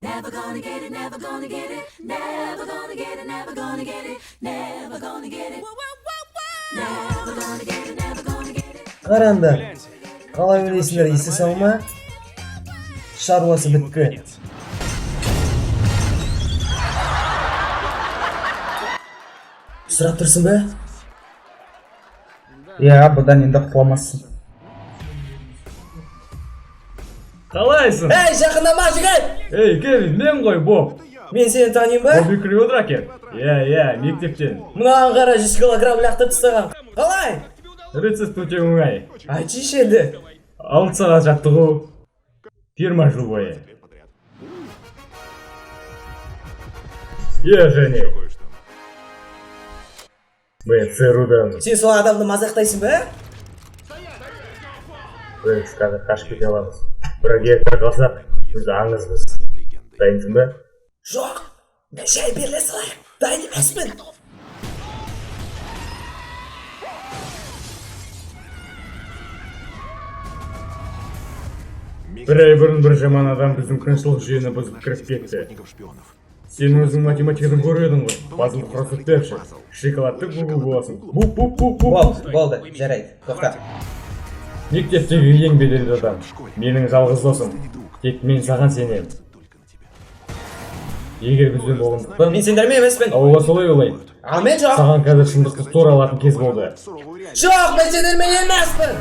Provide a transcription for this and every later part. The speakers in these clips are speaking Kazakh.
Never gonna get it, never gonna get it, never gonna get it, never gonna get it, never gonna get it. Never gonna get it, never gonna get it. Қараңдар, қалай ойлайсыңдар, есі сау ма? Шаруасы бітті. Сұрап тұрсың ба? Иә, бұдан енді құтыла. Қалайсың? Ей, жақындама, жігіт! Ей, Кевин, мен ғой, Боб. Мен сені танимын ба? Бобби Криодракер. Иә, иә, мектептен. Мынаған қара, 100 килограмм лақтырып тастаған. Қалай? Рецепт өте оңай. Айтшы енді. 6 сағат жаттығу. 20 жыл бойы. Иә, және. Мен ЦРУ-дан. Сен сол адамды мазақтайсың ба? Біз қазір қашып кете аламыз. Бірақ егер қалсақ, біз аңызбыз. Дайынсың ба? Жоқ. Мен жай беріле салайық. Дайын емеспін. Бір ай бұрын бір жаман адам біздің күншілік жүйені бұзып кіріп кетті. Сен өзің математикадан гөрі едің ғой. Пазлды құрастырып берші. Шоколадты бу боласың. Бу бу бу бу. Болды, болды, жарайды, тоқта. Мектептегі ең беделді адам. Менің жалғыз досым. Тек мен саған сенемін. Егер бізбен болғандықтан, Мен сендермен емеспін. ал олар солай ойлайды. Ал мен жоқ. Саған қазір шындықты тура алатын кез болды. Жоқ, мен сендермен емеспін.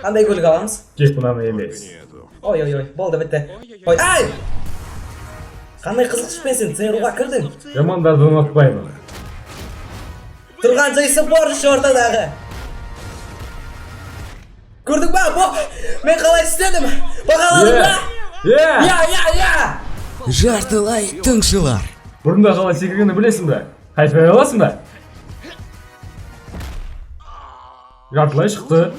Қандай көлік аламыз? Тек мынаны емес. Ой, ой, ой, болды, бітті. Ой, ай! Қандай қызғышпен сен ЦРУ-ға кірдің? Жамандарды ұнатпаймын. Тұрған жайсы борыш ортадағы. Көрдің ба? Бо, мен қалай істедім? Бағаладың ба? Иә! Я, я, я! Жартылай тыңшылар. Бұрында қалай секіргенді білесің бе? Қайталай аласың ба? Жартылай шықты.